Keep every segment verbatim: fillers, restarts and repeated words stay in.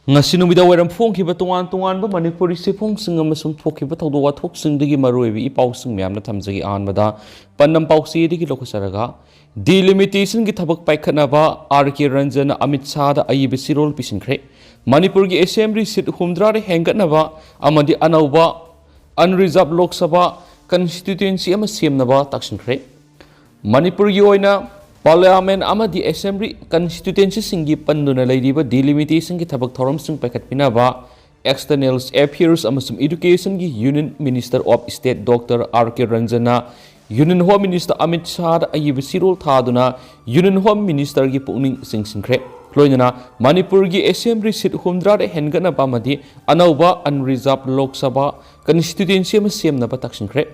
ꯉꯁꯤ ꯅꯨꯃꯤꯗꯥꯡ ꯋꯥꯏꯔꯝ ꯐꯣꯡꯈꯤꯕ ꯇꯣꯉꯥꯟ ꯇꯣꯉꯥꯟꯕ ꯃꯅꯤꯄꯨꯔꯤ ꯆꯦꯐꯣꯡꯁꯤꯡ ꯑꯃꯁꯨꯡ ꯊꯣꯛꯈꯤꯕ ꯊꯧꯗꯣꯛ ꯋꯥꯊꯣꯛꯁꯤꯡꯗꯒꯤ ꯃꯔꯨꯑꯣꯏꯕ ꯏ ꯄꯥꯎꯁꯤꯡ ꯃꯌꯥꯝꯅ ꯊꯝꯖꯒꯦ꯫ ꯑꯍꯥꯟꯕꯗ ꯄꯟꯅꯝ ꯄꯥꯎꯆꯦꯗꯒꯤ ꯂꯧꯈꯠꯆꯔꯒ, ꯗꯤꯂꯤꯃꯤꯇꯦꯁꯟꯒꯤ ꯊꯕꯛ ꯄꯥꯏꯈꯠꯅꯕ ꯑꯥꯔ ꯀꯦ ꯔꯟꯖꯟꯅ ꯑꯃꯤꯠ ꯁꯥꯍꯗ ꯑꯏꯕ ꯆꯦꯔꯣꯜ ꯄꯤꯁꯤꯟꯈ꯭ꯔꯦ꯫ ꯃꯅꯤꯄꯨꯔꯒꯤ ꯑꯦꯁꯦꯝꯕ꯭ꯂꯤ ꯁꯤꯠ ꯍꯨꯝꯗ꯭ꯔꯥꯗ ꯍꯦꯟꯒꯠꯅꯕ ꯑꯃꯗꯤ ꯑꯅꯧꯕ ꯑꯟꯔꯤꯖꯥꯔꯚ ꯂꯣꯛ ꯁꯚꯥ ꯀꯟꯁꯇꯤꯇ꯭ꯌꯨꯑꯦꯟꯁꯤ ꯑꯃ ꯁꯦꯝꯅꯕ ꯇꯥꯛꯁꯤꯟꯈ꯭ꯔꯦ꯫ ꯃꯅꯤꯄꯨꯔꯒꯤ ꯑꯣꯏꯅ ꯄꯥꯔꯂꯤꯌꯥꯃꯦꯟ ꯑꯃꯗꯤ ꯑꯦꯁꯦꯝꯕ꯭ꯂꯤ ꯀꯟꯁꯇꯤꯇ꯭ꯌꯨꯑꯦꯟꯁꯤꯁꯤꯡꯒꯤ ꯄꯟꯗꯨꯅ ꯂꯩꯔꯤꯕ ꯗꯤꯂꯤꯃꯤꯇꯦꯁꯟꯒꯤ ꯊꯕꯛ ꯊꯧꯔꯝꯁꯤꯡ ꯄꯥꯏꯈꯠꯄꯤꯅꯕ ꯑꯦꯛꯁꯇꯔꯅꯦꯜ ꯑꯦꯐꯤꯌꯔꯁ ꯑꯃꯁꯨꯡ ꯏꯗꯨꯀꯦꯁꯟꯒꯤ union minister of state doctor R K ꯔꯟꯖꯟꯅ ꯌꯨꯅꯤꯌꯟ ꯍꯣꯝ ꯃꯤꯅꯤꯁꯇꯔ ꯑꯃꯤꯠ ꯁꯥꯍꯗ ꯑꯏꯕ ꯆꯦꯔꯣꯜ ꯊꯥꯗꯨꯅ ꯌꯨꯅꯤꯌꯟ ꯍꯣꯝ ꯃꯤꯅꯤꯁꯇꯔꯒꯤ ꯄꯨꯛꯅꯤꯡ ꯆꯤꯡꯁꯤꯟꯈ꯭ꯔꯦ꯫ ꯂꯣꯏꯅꯅ ꯃꯅꯤꯄꯨꯔꯒꯤ ꯑꯦꯁꯦꯝꯕ꯭ꯂꯤ ꯁꯤꯠ ꯍꯨꯝꯗ꯭ꯔꯥꯗ ꯍꯦꯟꯒꯠꯅꯕ ꯑꯃꯗꯤ ꯑꯅꯧꯕ ꯑꯟꯔꯤꯖꯥꯔꯚ ꯂꯣꯛ ꯁꯚꯥ ꯀꯟꯁꯇꯤꯇ꯭ꯌꯨꯑꯦꯟꯁꯤ ꯑꯃ ꯁꯦꯝꯅꯕ ꯇꯥꯛꯁꯤꯟꯈ꯭ꯔꯦ꯫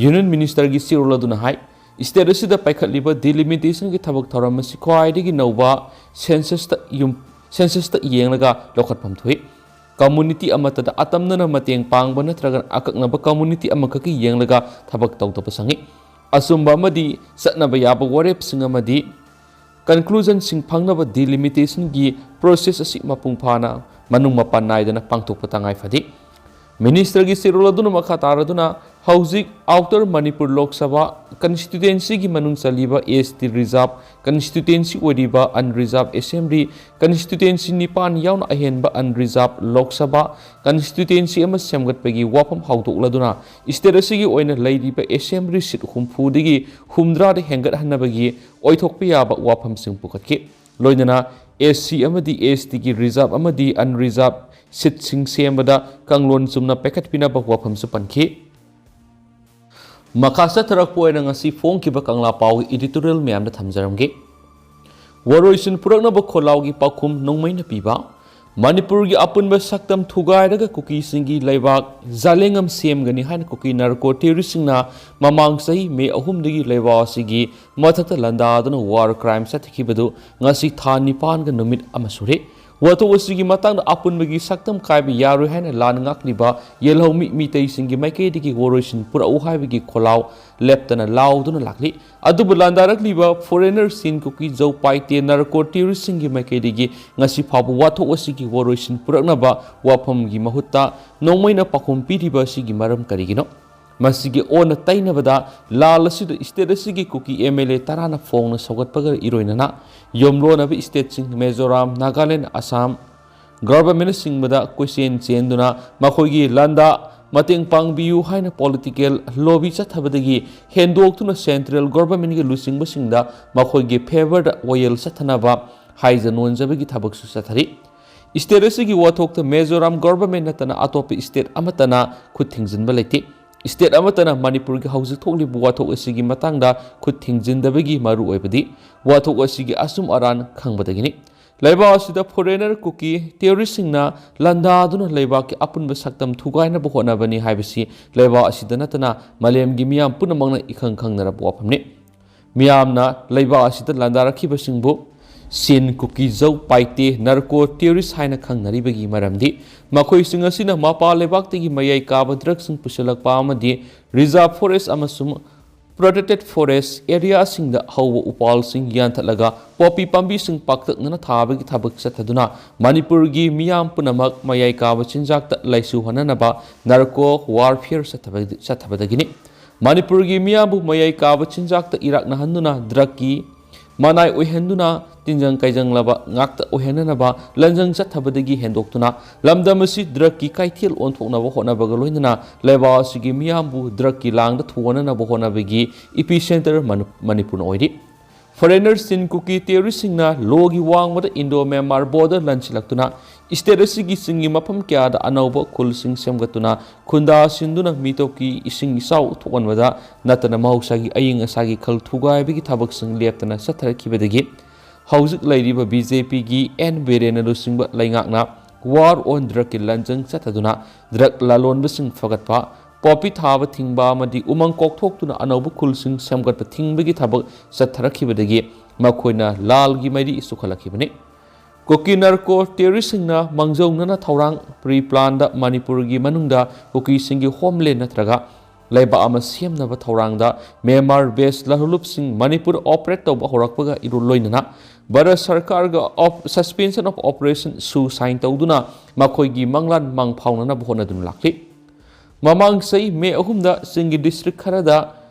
ꯌꯨꯅꯤꯌꯟ ꯃꯤꯅꯤꯁꯇꯔꯒꯤ ꯆꯦꯔꯣꯜ ꯑꯗꯨꯅ ꯍꯥꯏ, ꯁ꯭ꯇꯦꯠ ꯑꯁꯤꯗ ꯄꯥꯏꯈꯠꯂꯤꯕ ꯗꯤꯂꯤꯃꯤꯇꯦꯁꯟꯒꯤ ꯊꯕꯛ ꯊꯧꯔꯝ ꯑꯁꯤ ꯈ꯭ꯋꯥꯏꯗꯒꯤ ꯅꯧꯕ ꯁꯦꯟꯁꯁꯇ ꯌꯨꯝ, ꯁꯦꯟꯁꯁꯇ ꯌꯦꯡꯂꯒ ꯂꯧꯈꯠꯐꯝ ꯊꯣꯛꯏ꯫ ꯀꯝꯃꯨꯅꯤꯇꯤ ꯑꯃꯠꯇꯗ ꯑꯇꯝꯅꯅ ꯃꯇꯦꯡ ꯄꯥꯡꯕ ꯅꯠꯇ꯭ꯔꯒ ꯑꯀꯛꯅꯕ ꯀꯝꯃꯨꯅꯤꯇꯤ ꯑꯃꯈꯛꯀꯤ ꯌꯦꯡꯂꯒ ꯊꯕꯛ ꯇꯧꯗꯕ ꯆꯪꯏ꯫ ꯑꯆꯨꯝꯕ ꯑꯃꯗꯤ ꯆꯠꯅꯕ ꯌꯥꯕ ꯋꯥꯔꯦꯞꯁꯤꯡ ꯑꯃꯗꯤ ꯀꯟꯀ꯭ꯂꯨꯖꯟꯁꯤꯡ ꯐꯪꯅꯕ ꯗꯤꯂꯤꯃꯤꯇꯦꯁꯟꯒꯤ ꯄ꯭ꯔꯣꯁꯦꯁ ꯑꯁꯤ ꯃꯄꯨꯡ ꯐꯥꯅ ꯃꯅꯨꯡ ꯃꯄꯥꯟ ꯅꯥꯏꯗꯅ ꯄꯥꯡꯊꯣꯛꯄ ꯇꯉꯥꯏ ꯐꯗꯦ꯫ ꯃꯤꯅꯤꯁꯇꯔꯒꯤ ꯆꯦꯔꯣꯜ ꯑꯗꯨꯅ ꯃꯈꯥ ꯇꯥꯔꯗꯨꯅ, ꯍꯧꯖꯤꯛ ꯑꯥꯎꯇꯔ ꯃꯅꯤꯄꯨꯔ ꯂꯣꯛ ꯁꯚꯥ ꯀꯟꯁꯇꯤꯇ꯭ꯌꯨꯑꯦꯟꯁꯤꯒꯤ ꯃꯅꯨꯡ ꯆꯜꯂꯤꯕ ꯑꯦꯁ ꯇꯤ ꯔꯤꯖꯥꯔꯚ ꯀꯟꯁꯇꯤꯇ꯭ꯌꯨꯑꯦꯟꯁꯤ ꯑꯣꯏꯔꯤꯕ ꯑꯟꯔꯤꯖꯥꯔꯚ ꯑꯦꯁꯦꯝꯕ꯭ꯂꯤ ꯀꯟꯁꯇꯤꯇ꯭ꯌꯨꯑꯦꯟꯁꯤ ꯅꯤꯄꯥꯟ ꯌꯥꯎꯅ ꯑꯍꯦꯟꯕ ꯑꯟꯔꯤꯖꯥꯔꯚ ꯂꯣꯛ ꯁꯚꯥ ꯀꯟꯁꯇꯤꯇ꯭ꯌꯨꯑꯦꯟꯁꯤ ꯑꯃ ꯁꯦꯝꯒꯠꯄꯒꯤ ꯋꯥꯐꯝ ꯍꯧꯗꯣꯛꯂꯗꯨꯅ, ꯁ꯭ꯇꯦꯠ ꯑꯁꯤꯒꯤ ꯑꯣꯏꯅ ꯂꯩꯔꯤꯕ ꯑꯦꯁꯦꯝꯕ꯭ꯂꯤ ꯁꯤꯠ ꯍꯨꯝꯐꯨꯗꯒꯤ ꯍꯨꯝꯗ꯭ꯔꯥꯗ ꯍꯦꯟꯒꯠꯍꯟꯅꯕꯒꯤ ꯑꯣꯏꯊꯣꯛꯄ ꯌꯥꯕ ꯋꯥꯐꯝꯁꯤꯡ ꯄꯨꯈꯠꯈꯤ꯫ ꯂꯣꯏꯅꯅ ꯑꯦꯁ ꯁꯤ ꯑꯃꯗꯤ ꯑꯦꯁ ꯇꯤꯒꯤ ꯔꯤꯖꯥꯔꯚ ꯑꯃꯗꯤ ꯑꯟꯔꯤꯖꯥꯔꯚ ꯁꯤꯠꯁꯤꯡ ꯁꯦꯝꯕꯗ ꯀꯥꯡꯂꯣꯟ ꯆꯨꯝꯅ ꯄꯥꯏꯈꯠꯄꯤꯅꯕ ꯋꯥꯐꯝꯁꯨ ꯄꯟꯈꯤ꯫ ꯃꯈꯥ ꯆꯠꯊꯔꯛꯄ ꯑꯣꯏꯅ ꯉꯁꯤ ꯐꯣꯡꯈꯤꯕ ꯀꯪꯂꯥ ꯄꯥꯎꯒꯤ ꯏꯗꯤꯇꯣꯔꯤꯌꯦꯜ ꯃꯌꯥꯝꯗ ꯊꯝꯖꯔꯝꯒꯦ꯫ ꯋꯥꯔꯣꯏꯁꯤꯟ ꯄꯨꯔꯛꯅꯕ ꯈꯣꯜꯂꯥꯎꯒꯤ ꯄꯥꯎꯈꯨꯝ ꯅꯣꯡꯃꯩꯅ ꯄꯤꯕ꯫ ꯃꯅꯤꯄꯨꯔꯒꯤ ꯑꯄꯨꯟꯕ ꯁꯛꯇꯝ ꯊꯨꯒꯥꯏꯔꯒ ꯀꯨꯀꯤꯁꯤꯡꯒꯤ ꯂꯩꯕꯥꯛ ꯖꯥꯂꯦꯡꯉꯝ ꯁꯦꯝꯒꯅꯤ ꯍꯥꯏꯅ ꯀꯨꯀꯤ ꯅꯥꯔꯀꯣ ꯇꯦꯔꯣꯔꯤꯁꯁꯤꯡꯅ ꯃꯃꯥꯡ ꯆꯍꯤ ꯃꯦ ꯑꯍꯨꯝꯗꯒꯤ ꯂꯩꯕꯥꯛ ꯑꯁꯤꯒꯤ ꯃꯊꯛꯇ ꯂꯥꯟꯗꯥꯗꯨꯅ ꯋꯥꯔ ꯀ꯭ꯔꯥꯏꯝ ꯆꯠꯊꯈꯤꯕꯗꯨ ꯉꯁꯤ ꯊꯥ ꯅꯤꯄꯥꯟꯒ ꯅꯨꯃꯤꯠ ꯑꯃ ꯁꯨꯔꯦ꯫ ꯋꯥꯊꯣꯛ ꯑꯁꯤꯒꯤ ꯃꯇꯥꯡꯗ ꯑꯄꯨꯟꯕꯒꯤ ꯁꯛꯇꯝ ꯀꯥꯏꯕ ꯌꯥꯔꯣꯏ ꯍꯥꯏꯅ ꯂꯥꯟ ꯉꯥꯛꯂꯤꯕ ꯌꯦꯜꯍꯧꯃꯤ ꯃꯤꯇꯩꯁꯤꯡꯒꯤ ꯃꯥꯏꯀꯩꯗꯒꯤ ꯋꯥꯔꯣꯏꯁꯤꯟ ꯄꯨꯔꯛꯎ ꯍꯥꯏꯕꯒꯤ ꯈꯣꯜꯂꯥꯎ ꯂꯦꯞꯇꯅ ꯂꯥꯎꯗꯨꯅ ꯂꯥꯛꯂꯤ꯫ ꯑꯗꯨꯕꯨ ꯂꯥꯟꯗꯥꯔꯛꯂꯤꯕ foreigner ꯁꯤꯟ ꯀꯨꯀꯤ ꯖꯧ ꯄꯥꯏꯇꯦ narco terrorist ꯁꯤꯡꯒꯤ ꯃꯥꯏꯀꯩꯗꯒꯤ ꯉꯁꯤ ꯐꯥꯎꯕ ꯋꯥꯊꯣꯛ ꯑꯁꯤꯒꯤ ꯋꯥꯔꯣꯏꯁꯤꯟ ꯄꯨꯔꯛꯅꯕ ꯋꯥꯐꯝꯒꯤ ꯃꯍꯨꯠꯇ ꯅꯣꯡꯃꯩꯅ ꯄꯥꯎꯈꯨꯝ ꯄꯤꯔꯤꯕ ꯑꯁꯤꯒꯤ ꯃꯔꯝ ꯀꯔꯤꯒꯤꯅꯣ? ꯃꯁꯤꯒꯤ ꯑꯣꯟꯅ ꯇꯩꯅꯕꯗ ꯂꯥꯜ ꯑꯁꯤꯗ state ꯑꯁꯤꯒꯤ ꯀꯨꯀꯤ M L A ꯇꯔꯥꯅ ꯐꯣꯡꯅ ꯁꯧꯒꯠꯄꯒ ꯏꯔꯣꯏꯅꯅ ꯌꯨꯝꯂꯣꯟꯅꯕ state ꯁꯤꯡ ꯃꯤꯖꯣꯔꯥꯝ, ꯅꯥꯒꯥꯂꯦꯟ, ꯑꯁꯥꯝ government ꯁꯤꯡꯕꯗ ꯀꯣꯏꯆꯦꯟ ꯆꯦꯟꯗꯨꯅ ꯃꯈꯣꯏꯒꯤ ꯂꯥꯟꯗ ꯃꯇꯦꯡ ꯄꯥꯡꯕꯤꯌꯨ ꯍꯥꯏꯅ political lobby ꯆꯠꯊꯕꯗꯒꯤ ꯍꯦꯟꯗꯣꯛꯇꯨꯅ central government ꯀꯤ ꯂꯨꯆꯤꯡꯕꯁꯤꯡꯗ ꯃꯈꯣꯏꯒꯤ favour ꯗ ꯋꯥꯌꯦꯜ ꯆꯠꯊꯅꯕ ꯍꯥꯏꯖ ꯅꯣꯟꯖꯕꯒꯤ ꯊꯕꯛꯁꯨ ꯆꯠꯊꯔꯤ꯫ State ꯑꯁꯤꯒꯤ ꯋꯥꯊꯣꯛꯇ ꯃꯤꯖꯣꯔꯥꯝ government ꯅꯠꯇꯅ ꯑꯇꯣꯞꯄ state ꯑꯃꯠꯇꯅ ꯈꯨꯠ ꯊꯤꯡꯖꯤꯟꯕ ꯂꯩꯇꯦ꯫ State ꯑꯃꯠꯇꯅ ꯃꯅꯤꯄꯨꯔꯒꯤ ꯍꯧꯖꯤꯛ ꯊꯣꯛꯂꯤꯕ ꯋꯥꯊꯣꯛ ꯑꯁꯤꯒꯤ ꯃꯇꯥꯡꯗ ꯈꯨꯠ ꯊꯤꯡꯖꯤꯟꯗꯕꯒꯤ ꯃꯔꯨꯑꯣꯏꯕꯗꯤ ꯋꯥꯊꯣꯛ ꯑꯁꯤꯒꯤ ꯑꯆꯨꯝ ꯑꯔꯥꯟ ꯈꯪꯕꯗꯒꯤꯅꯤ꯫ ꯂꯩꯕꯥꯛ ꯑꯁꯤꯗ foreigner ꯀꯨꯀꯤ terrorist ꯁꯤꯡꯅ ꯂꯥꯟꯗꯥꯗꯨꯅ ꯂꯩꯕꯥꯛꯀꯤ ꯑꯄꯨꯟꯕ ꯁꯛꯇꯝ ꯊꯨꯒꯥꯏꯅꯕ ꯍꯣꯠꯅꯕꯅꯤ ꯍꯥꯏꯕꯁꯤ ꯂꯩꯕꯥꯛ ꯑꯁꯤꯗ ꯅꯠꯇꯅ ꯃꯥꯂꯦꯝꯒꯤ ꯃꯤꯌꯥꯝ ꯄꯨꯝꯅꯃꯛꯅ ꯏꯈꯪ ꯈꯪꯅꯔꯕ ꯋꯥꯐꯝꯅꯤ꯫ ꯃꯤꯌꯥꯝꯅ ꯂꯩꯕꯥꯛ ꯑꯁꯤꯗ ꯂꯥꯟꯗꯥꯔꯛꯈꯤꯕꯁꯤꯡꯕꯨ ꯁꯤꯟ ꯀꯨꯀꯤ ꯖꯧ ꯄꯥꯏꯇꯦ narco terrorist ꯍꯥꯏꯅ ꯈꯪꯅꯔꯤꯕꯒꯤ ꯃꯔꯝꯗꯤ ꯃꯈꯣꯏꯁꯤꯡ ꯑꯁꯤꯅ ꯃꯄꯥꯟ ꯂꯩꯕꯥꯛꯇꯒꯤ ꯃꯌꯥꯏ ꯀꯥꯕ drug ꯁꯤꯡ ꯄꯨꯁꯤꯜꯂꯛꯄ ꯑꯃꯗꯤ reserve forest ꯑꯃꯁꯨꯡ protected forest area ꯁꯤꯡꯗ ꯍꯧꯕ ꯎꯄꯥꯜꯁꯤꯡ ꯌꯥꯟꯊꯠꯂꯒ ꯄꯣꯄꯤ ꯄꯥꯝꯕꯤꯁꯤꯡ ꯄꯥꯛꯇꯛꯅꯅ ꯊꯥꯕꯒꯤ ꯊꯕꯛ ꯆꯠꯊꯗꯨꯅ ꯃꯅꯤꯄꯨꯔꯒꯤ ꯃꯤꯌꯥꯝ ꯄꯨꯝꯅꯃꯛ ꯃꯌꯥꯏ ꯀꯥꯕ ꯆꯤꯟꯖꯥꯛꯇ ꯂꯥꯏꯆꯨꯍꯟꯅꯅꯕ narco warfare ꯆꯠꯊꯕ-, ꯆꯠꯊꯕꯗꯒꯤꯅꯤ꯫ ꯃꯅꯤꯄꯨꯔꯒꯤ ꯃꯤꯌꯥꯝꯕꯨ ꯃꯌꯥꯏ ꯀꯥꯕ ꯆꯤꯟꯖꯥꯛꯇ ꯏꯔꯥꯛꯅꯍꯟꯗꯨꯅ drug ꯀꯤ ꯃꯅꯥꯏ ꯑꯣꯏꯍꯟꯗꯨꯅ ꯇꯤꯟꯖꯪ ꯀꯥꯏꯖꯪꯂꯕ ꯉꯥꯛꯇ ꯑꯣꯏꯍꯟꯅꯅꯕ ꯂꯟꯖꯪ ꯆꯠꯊꯕꯗꯒꯤ ꯍꯦꯟꯗꯣꯛꯇꯨꯅ ꯂꯝꯗꯝ ꯑꯁꯤ drug ꯀꯤ ꯀꯩꯊꯦꯜ ꯑꯣꯟꯊꯣꯛꯅꯕ ꯍꯣꯠꯅꯕꯒ ꯂꯣꯏꯅꯅ ꯂꯩꯕꯥꯛ ꯑꯁꯤꯒꯤ ꯃꯤꯌꯥꯝꯕꯨ drug ꯀꯤ ꯂꯥꯡꯗ ꯊꯨꯒꯥꯏꯅꯅꯕ ꯍꯣꯠꯅꯕꯒꯤ epicentre ꯃꯅꯤ-, ꯃꯅꯤꯄꯨꯔꯅ ꯑꯣꯏꯔꯤ꯫ Foreigner ꯁꯤꯟ ꯀꯨꯀꯤ terrorist ꯁꯤꯡꯅ ꯂꯣꯒꯤ ꯋꯥꯡꯃꯗ Indo Myanmar border ꯂꯟꯁꯤꯜꯂꯛꯇꯨꯅ state ꯑꯁꯤꯒꯤ ꯆꯤꯡꯒꯤ ꯃꯐꯝ ꯀꯌꯥꯗ ꯑꯅꯧꯕ ꯈꯨꯜꯁꯤꯡ ꯁꯦꯝꯒꯠꯇꯨꯅ ꯈꯨꯟꯗꯥ ꯁꯤꯟꯗꯨꯅ ꯃꯤꯇꯣꯞꯀꯤ ꯏꯁꯤꯡ ꯏꯆꯥꯎ ꯊꯣꯛꯍꯟꯕꯗ ꯅꯠꯇꯅ ꯃꯍꯧꯁꯥꯒꯤ ꯑꯏꯪ ꯑꯁꯥꯒꯤ ꯈꯜ ꯊꯨꯒꯥꯏꯕꯒꯤ ꯊꯕꯛꯁꯤꯡ ꯂꯦꯞꯇꯅ ꯆꯠꯊꯔꯛꯈꯤꯕꯗꯒꯤ ꯍꯧꯖꯤꯛ ꯂꯩꯔꯤꯕ B J P ꯒꯤ N ꯕꯤꯔꯦꯟꯅ ꯂꯨꯆꯤꯡꯕ ꯂꯩꯉꯥꯛꯅ war on drug ꯀꯤ ꯂꯟꯖꯪ ꯆꯠꯊꯗꯨꯅ drug ꯂꯂꯣꯟꯕꯁꯤꯡ ꯐꯒꯠꯄ, ꯄꯣꯄꯤ ꯊꯥꯕ ꯊꯤꯡꯕ ꯑꯃꯗꯤ ꯎꯃꯪ ꯀꯣꯛꯊꯣꯛꯇꯨꯅ ꯑꯅꯧꯕ ꯈꯨꯜꯁꯤꯡ ꯁꯦꯝꯒꯠꯄ ꯊꯤꯡꯕꯒꯤ ꯊꯕꯛ ꯆꯠꯊꯔꯛꯈꯤꯕꯗꯒꯤ ꯃꯈꯣꯏꯅ ꯂꯥꯜꯒꯤ ꯃꯩꯔꯤ ꯆꯨꯈꯠꯂꯛꯈꯤꯕꯅꯤ꯫ ꯀꯨꯀꯤ ꯅꯥꯔꯀꯣ ꯇꯦꯔꯣꯔꯤꯁꯁꯤꯡꯅ ꯃꯥꯡꯖꯧꯅꯅ ꯊꯧꯔꯥꯡ, ꯄ꯭ꯔꯤ ꯄ꯭ꯂꯥꯟꯗ ꯃꯅꯤꯄꯨꯔꯒꯤ ꯃꯅꯨꯡꯗ ꯀꯨꯀꯤꯁꯤꯡꯒꯤ ꯍꯣꯝꯂꯦꯟ ꯅꯠꯇ꯭ꯔꯒ ꯂꯩꯕꯥꯛ ꯑꯃ ꯁꯦꯝꯅꯕ ꯊꯧꯔꯥꯡꯗ ꯃ꯭ꯌꯥꯟꯃꯥꯔ ꯕꯦꯁ ꯂꯍꯨꯂꯨꯞꯁꯤꯡ ꯃꯅꯤꯄꯨꯔ ꯑꯣꯄꯔꯦꯠ ꯇꯧꯕ ꯍꯧꯔꯛꯄꯒ ꯏꯔꯨ ꯂꯣꯏꯅꯅ ꯚꯥꯔꯠ ꯁꯔꯀꯥꯔꯒ ꯑꯣꯞ-, ꯁꯁꯄꯦꯟꯁꯟ ꯑꯣꯐ ꯑꯣꯄꯔꯦꯁꯟ ꯁꯨ ꯁꯥꯏꯟ ꯇꯧꯗꯨꯅ ꯃꯈꯣꯏꯒꯤ ꯃꯪꯂꯥꯟ ꯃꯪ ꯐꯥꯎꯅꯅꯕ ꯍꯣꯠꯅꯗꯨꯅ ꯂꯥꯛꯂꯤ꯫ ꯃꯃꯥꯡ ꯆꯍꯤ ꯃꯦ ꯑꯍꯨꯝꯗ ꯆꯤꯡꯒꯤ ꯗꯤꯁꯇ꯭ꯔꯤꯛ ꯈꯔꯗ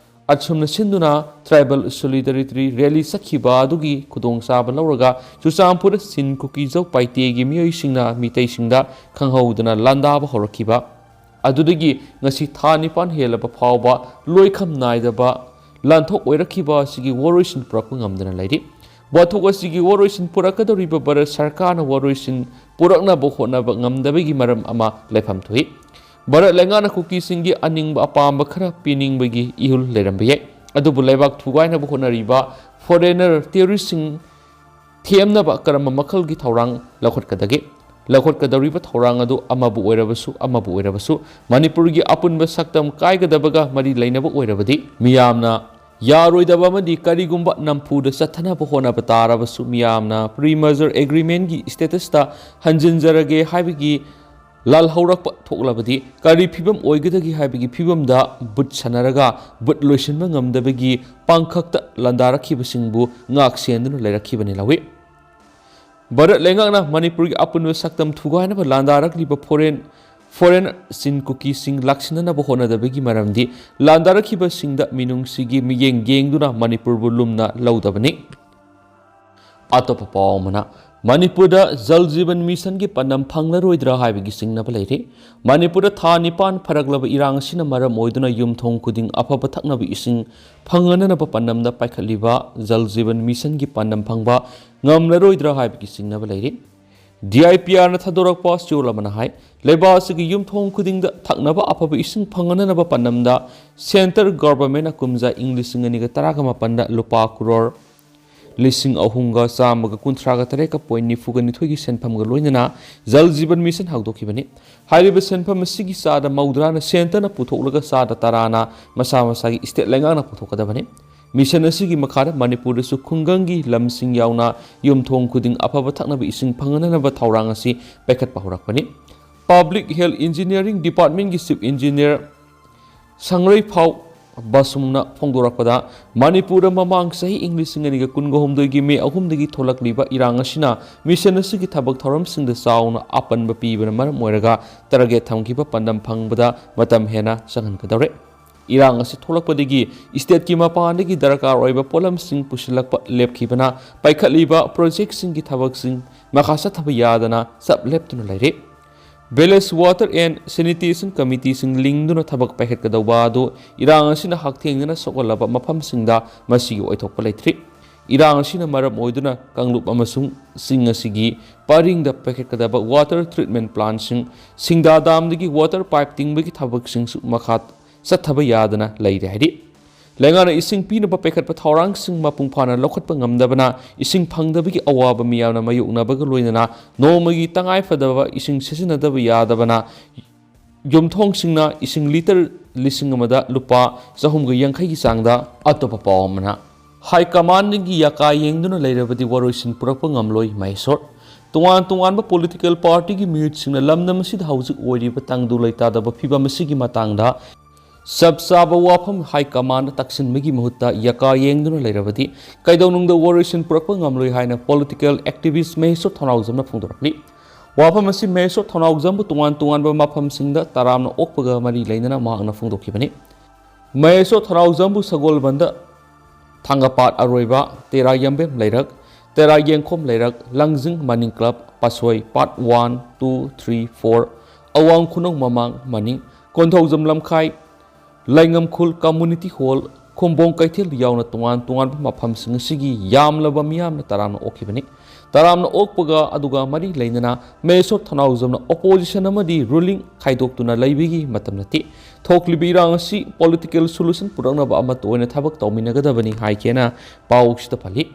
ꯑꯁꯨꯝꯅ ꯁꯤꯟꯗꯨꯅ ꯇ꯭ꯔꯥꯏꯕꯦꯜ ꯁꯣꯂꯤꯗꯥꯔꯤꯇꯤ ꯔꯦꯂꯤ ꯆꯠꯈꯤꯕ ꯑꯗꯨꯒꯤ ꯈꯨꯗꯣꯡꯆꯥꯕ ꯂꯧꯔꯒ ꯆꯨꯔꯆꯥꯟꯄꯨꯔ ꯆꯤꯟ ꯀꯨꯀꯤꯖꯧ ꯄꯥꯏꯇꯦꯒꯤ ꯃꯤꯑꯣꯏꯁꯤꯡꯅ ꯃꯤꯇꯩꯁꯤꯡꯗ ꯈꯪꯍꯧꯗꯅ ꯂꯥꯟꯗꯥꯕ ꯍꯧꯔꯛꯈꯤꯕ ꯑꯗꯨꯗꯒꯤ ꯉꯁꯤ ꯊꯥ ꯅꯤꯄꯥꯟ ꯍꯦꯜꯂꯕ ꯐꯥꯎꯕ ꯂꯣꯏꯈꯝ ꯅꯥꯏꯗꯕ ꯂꯥꯟꯊꯣꯛ ꯑꯣꯏꯔꯛꯈꯤꯕ ꯑꯁꯤꯒꯤ ꯋꯥꯔꯣꯏꯁꯤꯟ ꯄꯨꯔꯛꯄ ꯉꯝꯗꯅ ꯂꯩꯔꯤ꯫ ꯋꯥꯊꯣꯛ ꯑꯁꯤꯒꯤ ꯋꯥꯔꯣꯏꯁꯤꯟ ꯄꯨꯔꯛꯀꯗꯧꯔꯤꯕ ꯚꯥꯔꯠ ꯁꯔꯀꯥꯔꯅ ꯋꯥꯔꯣꯏꯁꯤꯟ ꯄꯨꯔꯛꯅꯕ ꯍꯣꯠꯅꯕ ꯉꯝꯗꯕꯒꯤ ꯃꯔꯝ ꯑꯃ ꯂꯩꯐꯝ ꯊꯣꯛꯏ꯫ ꯚꯥꯔꯠ ꯂꯩꯉꯥꯛꯅ ꯀꯨꯀꯤꯁꯤꯡꯒꯤ ꯑꯅꯤꯡꯕ ꯑꯄꯥꯝꯕ ꯈꯔ ꯄꯤꯅꯤꯡꯕꯒꯤ ꯏꯍꯨꯜ ꯂꯩꯔꯝꯕ ꯌꯥꯏ, ꯑꯗꯨꯕꯨ ꯂꯩꯕꯥꯛ ꯊꯨꯒꯥꯏꯅꯕ ꯍꯣꯠꯅꯔꯤꯕ ꯐꯣꯔꯦꯅꯔ ꯇꯦꯔꯣꯔꯤꯁꯁꯤꯡ ꯊꯦꯝꯅꯕ ꯀꯔꯝꯕ ꯃꯈꯜꯒꯤ ꯊꯧꯔꯥꯡ ꯂꯧꯈꯠꯀꯗꯒꯦ? ꯂꯧꯈꯠꯀꯗꯧꯔꯤꯕ ꯊꯧꯔꯥꯡ ꯑꯗꯨ ꯑꯃꯕꯨ ꯑꯣꯏꯔꯕꯁꯨ, ꯑꯃꯕꯨ ꯑꯣꯏꯔꯕꯁꯨ, ꯃꯅꯤꯄꯨꯔꯒꯤ ꯑꯄꯨꯟꯕ ꯁꯛꯇꯝ ꯀꯥꯏꯒꯗꯕꯒ ꯃꯔꯤ ꯂꯩꯅꯕ ꯑꯣꯏꯔꯕꯗꯤ, ꯃꯤꯌꯥꯝꯅ ꯌꯥꯔꯣꯏꯗꯕ ꯑꯃꯗꯤ ꯀꯔꯤꯒꯨꯝꯕ ꯅꯝꯐꯨꯗ ꯆꯠꯊꯅꯕ ꯍꯣꯠꯅꯕ ꯇꯥꯔꯕꯁꯨ, ꯃꯤꯌꯥꯝꯅ ꯄ꯭ꯔꯤ ꯃꯔꯖꯔ ꯑꯦꯒ꯭ꯔꯤꯃꯦꯟꯒꯤ ꯁ꯭ꯇꯦꯇꯁꯇ ꯍꯟꯖꯤꯟꯖꯔꯒꯦ ꯍꯥꯏꯕꯒꯤ ꯂꯥꯜꯍꯧꯔꯛꯄ ꯊꯣꯛꯂꯕꯗꯤ, ꯀꯔꯤ ꯐꯤꯕꯝ ꯑꯣꯏꯒꯗꯒꯦ ꯍꯥꯏꯕꯒꯤ ꯐꯤꯕꯝꯗ ꯕꯨꯠ ꯁꯥꯟꯅꯔꯒ ꯕꯨꯠ ꯂꯣꯏꯁꯤꯟꯕ ꯉꯝꯗꯕꯒꯤ ꯄꯥꯡꯈꯛꯇ ꯂꯥꯟꯗꯥꯔꯛꯈꯤꯕꯁꯤꯡꯕꯨ ꯉꯥꯛ ꯁꯦꯟꯗꯨꯅ ꯂꯩꯔꯛꯈꯤꯕꯅꯤ ꯂꯧꯏ꯫ ꯚꯥꯔꯠ ꯂꯩꯉꯥꯛꯅ ꯃꯅꯤꯄꯨꯔꯒꯤ ꯑꯄꯨꯟꯕ ꯁꯛꯇꯝ ꯊꯨꯒꯥꯏꯅꯕ ꯂꯥꯟꯗꯥꯔꯛꯂꯤꯕ ꯐꯣꯔꯦꯟ, ꯐꯣꯔꯦꯟ ꯆꯤꯟ ꯀꯨꯀꯤꯁꯤꯡ ꯂꯥꯛꯁꯤꯟꯅꯅꯕ ꯍꯣꯠꯅꯗꯕꯒꯤ ꯃꯔꯝꯗꯤ ꯂꯥꯟꯗꯥꯔꯛꯈꯤꯕꯁꯤꯡꯗ ꯃꯤꯅꯨꯡꯁꯤꯒꯤ ꯃꯤꯠꯌꯦꯡ ꯌꯦꯡꯗꯨꯅ ꯃꯅꯤꯄꯨꯔꯕꯨ ꯂꯨꯝꯅ ꯂꯧꯗꯕꯅꯤ꯫ ꯑꯇꯣꯞꯄ ꯄꯥꯎ ꯑꯃꯅ, ꯃꯅꯤꯄꯨꯔꯗ ꯖꯜ ꯖꯤꯕꯟ ꯃꯤꯁꯟꯒꯤ ꯄꯥꯟꯗꯝ ꯐꯪꯂꯔꯣꯏꯗ꯭ꯔꯥ ꯍꯥꯏꯕꯒꯤ ꯆꯤꯡꯅꯕ ꯂꯩꯔꯤ꯫ ꯃꯅꯤꯄꯨꯔꯗ ꯊꯥ ꯅꯤꯄꯥꯟ ꯐꯔꯛꯂꯕ ꯏꯔꯥꯡ ꯑꯁꯤꯅ ꯃꯔꯝ ꯑꯣꯏꯗꯨꯅ ꯌꯨꯝꯊꯣꯡ ꯈꯨꯗꯤꯡ ꯑꯐꯕ ꯊꯛꯅꯕ ꯏꯁꯤꯡ ꯐꯪꯍꯟꯅꯅꯕ ꯄꯥꯟꯗꯝꯗ ꯄꯥꯏꯈꯠꯂꯤꯕ ꯖꯜ ꯖꯤꯕꯟ ꯃꯤꯁꯟꯒꯤ ꯄꯥꯟꯗꯝ ꯐꯪꯕ ꯉꯝꯂꯔꯣꯏꯗ꯭ꯔꯥ ꯍꯥꯏꯕꯒꯤ ꯆꯤꯡꯅꯕ ꯂꯩꯔꯤ꯫ ꯗꯤ ꯑꯥꯏ ꯄꯤ ꯑꯥꯔꯅ ꯊꯥꯗꯣꯔꯛꯄ ꯆꯦꯔꯣꯜ ꯑꯃꯅ ꯍꯥꯏ, ꯂꯩꯕꯥꯛ ꯑꯁꯤꯒꯤ ꯌꯨꯝꯊꯣꯡ ꯈꯨꯗꯤꯡꯗ ꯊꯛꯅꯕ ꯑꯐꯕ ꯏꯁꯤꯡ ꯐꯪꯍꯟꯅꯅꯕ ꯄꯥꯟꯗꯝꯗ ꯁꯦꯟꯇꯔ ꯒꯚꯔꯟꯃꯦꯟꯠꯅ ꯀꯨꯝꯖꯥ ꯏꯪ ꯂꯤꯁꯤꯡ ꯑꯅꯤꯒ ꯇꯔꯥꯃꯥꯄꯟꯗ ꯂꯨꯄꯥ ꯀ꯭ꯔꯣꯔ ꯂꯤꯁꯤꯡ ꯑꯍꯨꯝꯒ ꯆꯥꯝꯃꯒ ꯀꯨꯟꯊ꯭ꯔꯥꯒ ꯇꯔꯦꯠꯀ ꯄꯣꯏꯟ ꯅꯤꯐꯨꯒ ꯅꯤꯊꯣꯏꯒꯤ ꯁꯦꯟꯐꯝꯒ ꯂꯣꯏꯅꯅ ꯖꯜ ꯖꯤꯕꯟ ꯃꯤꯁꯟ ꯍꯧꯗꯣꯛꯈꯤꯕꯅꯤ꯫ ꯍꯥꯏꯔꯤꯕ ꯁꯦꯟꯐꯝ ꯑꯁꯤꯒꯤ ꯆꯥꯗ ꯃꯧꯗ꯭ꯔꯥꯅ ꯁꯦꯟꯇꯔꯅ ꯄꯨꯊꯣꯛꯂꯒ ꯆꯥꯗ ꯇꯔꯥꯅ ꯃꯁꯥ ꯃꯁꯥꯒꯤ ꯁ꯭ꯇꯦꯠ ꯂꯩꯉꯥꯛꯅ ꯄꯨꯊꯣꯛꯀꯗꯕꯅꯤ꯫ ꯃꯤꯁꯟ ꯑꯁꯤꯒꯤ ꯃꯈꯥꯗ ꯃꯅꯤꯄꯨꯔꯗꯁꯨ ꯈꯨꯡꯒꯪꯒꯤ ꯂꯝꯁꯤꯡ ꯌꯥꯎꯅ ꯌꯨꯝꯊꯣꯡ ꯈꯨꯗꯤꯡ ꯑꯐꯕ ꯊꯛꯅꯕ ꯏꯁꯤꯡ ꯐꯪꯍꯟꯅꯕ ꯊꯧꯔꯥꯡ ꯑꯁꯤ ꯄꯥꯏꯈꯠꯄ ꯍꯧꯔꯛꯄꯅꯤ꯫ Public Health Engineering Departmentꯀꯤ Chief Engineer ꯁꯪꯔꯩꯐꯥꯎ ꯕꯥꯁꯨꯝꯅ ꯐꯣꯡꯗꯣꯔꯛꯄꯗ, ꯃꯅꯤꯄꯨꯔꯗ ꯃꯃꯥꯡ ꯆꯍꯤ ꯏꯪ ꯂꯤꯁꯤꯡ ꯑꯅꯤꯒ ꯀꯨꯟꯒ ꯍꯨꯝꯗꯣꯏꯒꯤ ꯃꯦ ꯑꯍꯨꯝꯗꯒꯤ ꯊꯣꯛꯂꯛꯂꯤꯕ ꯏꯔꯥꯡ ꯑꯁꯤꯅ ꯃꯤꯁꯟ ꯑꯁꯤꯒꯤ ꯊꯕꯛ ꯊꯧꯔꯝꯁꯤꯡꯗ ꯆꯥꯎꯅ ꯑꯄꯟꯕ ꯄꯤꯕꯅ ꯃꯔꯝ ꯑꯣꯏꯔꯒ target ꯊꯝꯈꯤꯕ ꯄꯥꯟꯗꯝ ꯐꯪꯕꯗ ꯃꯇꯝ ꯍꯦꯟꯅ ꯆꯪꯍꯟꯒꯗꯧꯔꯦ꯫ ꯏꯔꯥꯡ ꯑꯁꯤ ꯊꯣꯛꯂꯛꯄꯗꯒꯤ stateꯀꯤ ꯃꯄꯥꯟꯗꯒꯤ ꯗꯔꯀꯥꯔ ꯑꯣꯏꯕ ꯄꯣꯠꯂꯝꯁꯤꯡ ꯄꯨꯁꯤꯜꯂꯛꯄ ꯂꯦꯞꯈꯤꯕꯅ ꯄꯥꯏꯈꯠꯂꯤꯕ projectꯁꯤꯡꯒꯤ ꯊꯕꯛꯁꯤꯡ ꯃꯈꯥ ꯆꯠꯊꯕ ꯌꯥꯗꯅ ꯆꯞ ꯂꯦꯞꯇꯨꯅ ꯂꯩꯔꯦ꯫ Village Water and Sanitation Committeeꯁꯤꯡ ꯂꯤꯡꯗꯨꯅ ꯊꯕꯛ ꯄꯥꯏꯈꯠꯀꯗꯧꯕ ꯑꯗꯨ ꯏꯔꯥꯡ ꯑꯁꯤꯅ ꯍꯛꯊꯦꯡꯅꯅ ꯁꯣꯛꯍꯜꯂꯕ ꯃꯐꯝꯁꯤꯡꯗ ꯃꯁꯤꯒꯤ ꯑꯣꯏꯊꯣꯛꯄ ꯂꯩꯇ꯭ꯔꯤ꯫ ꯏꯔꯥꯡ ꯑꯁꯤꯅ ꯃꯔꯝ ꯑꯣꯏꯗꯨꯅ ꯀꯥꯡꯂꯨꯞ ꯑꯃꯁꯨꯡ ꯆꯤꯡ ꯑꯁꯤꯒꯤ ꯄꯔꯤꯡꯗ ꯄꯥꯏꯈꯠꯀꯗꯕ water treatment plantꯁꯤꯡ, ꯁꯤꯡꯗꯥ damꯗꯒꯤ water pipe ꯇꯤꯡꯕꯒꯤ ꯊꯕꯛꯁꯤꯡꯁꯨ ꯃꯈꯥ ꯆꯠꯊꯕ ꯌꯥꯗꯅ ꯂꯩꯔꯦ ꯍꯥꯏꯔꯤ꯫ ꯂꯩꯉꯥꯛꯅ ꯏꯁꯤꯡ ꯄꯤꯅꯕ ꯄꯥꯏꯈꯠꯄ ꯊꯧꯔꯥꯡꯁꯤꯡ ꯃꯄꯨꯡ ꯐꯥꯅ ꯂꯧꯈꯠꯄ ꯉꯝꯗꯕꯅ ꯏꯁꯤꯡ ꯐꯪꯗꯕꯒꯤ ꯑꯋꯥꯕ ꯃꯤꯌꯥꯝꯅ ꯃꯥꯌꯣꯛꯅꯕꯒ ꯂꯣꯏꯅꯅ ꯅꯣꯡꯃꯒꯤ ꯇꯉꯥꯏ ꯐꯗꯕ ꯏꯁꯤꯡ ꯁꯤꯖꯤꯟꯅꯗꯕ ꯌꯥꯗꯕꯅ ꯌꯨꯝꯊꯣꯡꯁꯤꯡꯅ ꯏꯁꯤꯡ litre ꯂꯤꯁꯤꯡ ꯑꯃꯗ ꯂꯨꯄꯥ ꯆꯍꯨꯝꯒ ꯌꯥꯡꯈꯩꯒꯤ ꯆꯥꯡꯗ꯫ ꯑꯇꯣꯞꯄ ꯄꯥꯎ ꯑꯃꯅ, high commandꯒꯤ ꯌꯥꯀꯥ ꯌꯦꯡꯗꯨꯅ ꯂꯩꯔꯕꯗꯤ ꯋꯥꯔꯣꯏꯁꯤꯟ ꯄꯨꯔꯛꯄ ꯉꯝꯂꯣꯏ ꯃꯍꯦꯁꯣꯔ꯫ ꯇꯣꯉꯥꯟ ꯇꯣꯉꯥꯟꯕ political partyꯒꯤ ꯃꯤꯍꯨꯠꯁꯤꯡꯅ ꯂꯝꯗꯝ ꯑꯁꯤꯗ ꯍꯧꯖꯤꯛ ꯑꯣꯏꯔꯤꯕ ꯇꯪꯗꯨ ꯂꯩꯇꯥꯗꯕ ꯐꯤꯕꯝ ꯑꯁꯤꯒꯤ ꯃꯇꯥꯡꯗ ꯆꯞ ꯆꯥꯕ ꯋꯥꯐꯝ high commandꯗ ꯇꯥꯛꯁꯤꯟꯕꯒꯤ ꯃꯍꯨꯠꯇ ꯌꯥꯀꯥ ꯌꯦꯡꯗꯨꯅ ꯂꯩꯔꯕꯗꯤ ꯀꯩꯗꯧꯅꯨꯡꯗ ꯋꯥꯔꯣꯏꯁꯤꯟ ꯄꯨꯔꯛꯄ ꯉꯝꯂꯣꯏ ꯍꯥꯏꯅ political activist ꯃꯍꯦꯁꯣꯔ ꯊꯧꯅꯥꯎꯖꯝꯅ ꯐꯣꯡꯗꯣꯔꯛꯂꯤ꯫ ꯋꯥꯐꯝ ꯑꯁꯤ ꯃꯍꯦꯁꯣꯔ ꯊꯧꯅꯥꯎꯖꯝꯕꯨ ꯇꯣꯉꯥꯟ ꯇꯣꯉꯥꯟꯕ ꯃꯐꯝꯁꯤꯡꯗ ꯇꯔꯥꯝꯅ ꯑꯣꯛꯄꯒ ꯃꯔꯤ ꯂꯩꯅꯅ ꯃꯍꯥꯛꯅ ꯐꯣꯡꯗꯣꯛꯈꯤꯕꯅꯤ꯫ ꯃꯍꯦꯁꯣꯔ ꯊꯧꯅꯥꯎꯖꯝꯕꯨ ꯁꯒꯣꯜꯕꯟꯗ, ꯊꯥꯡꯒꯄꯥꯠ ꯑꯔꯣꯏꯕ, ꯇꯦꯔꯥ ꯌꯥꯝꯕꯦꯝ ꯂꯩꯔꯛ, ꯇꯦꯔꯥ ꯌꯦꯡꯈꯣꯝ ꯂꯩꯔꯛ, ꯂꯥꯡꯖꯤꯡ ꯃꯅꯤꯡ club, ꯄꯥꯠꯁꯣꯏ part one, two, three, four, ꯑꯋꯥꯡ ꯈꯨꯅꯧ ꯃꯃꯥꯡ ꯃꯅꯤꯡ, ꯀꯣꯟꯊꯧꯖꯝ ꯂꯝꯈꯥꯏ, ꯂꯩꯉꯝꯈꯨꯜ community hall, ꯈꯨꯝꯕꯣꯡ ꯀꯩꯊꯦꯜ ꯌꯥꯎꯅ ꯇꯣꯉꯥꯟ ꯇꯣꯉꯥꯟꯕ ꯃꯐꯝꯁꯤꯡ ꯑꯁꯤꯒꯤ ꯌꯥꯝꯂꯕ ꯃꯤꯌꯥꯝꯅ ꯇꯔꯥꯝꯅ ꯑꯣꯛꯈꯤꯕꯅꯤ꯫ ꯇꯔꯥꯝꯅ ꯑꯣꯛꯄꯒ ꯑꯗꯨꯒ ꯃꯔꯤ ꯂꯩꯅꯅ ꯃꯍꯦꯁꯣꯔ ꯊꯧꯅꯥꯎꯖꯝꯅ opposition ꯑꯃꯗꯤ ruling ꯈꯥꯏꯗꯣꯛꯇꯨꯅ ꯂꯩꯕꯒꯤ ꯃꯇꯝ ꯅꯠꯇꯦ꯫ ꯊꯣꯛꯂꯤꯕ ꯏꯔꯥꯡ ꯑꯁꯤ political solution ꯄꯨꯔꯛꯅꯕ ꯑꯃꯠꯇ ꯑꯣꯏꯅ ꯊꯕꯛ ꯇꯧꯃꯤꯟꯅꯒꯗꯕꯅꯤ ꯍꯥꯏꯈꯤꯅ ꯄꯥꯎꯁꯤꯗ ꯄꯜꯂꯤ꯫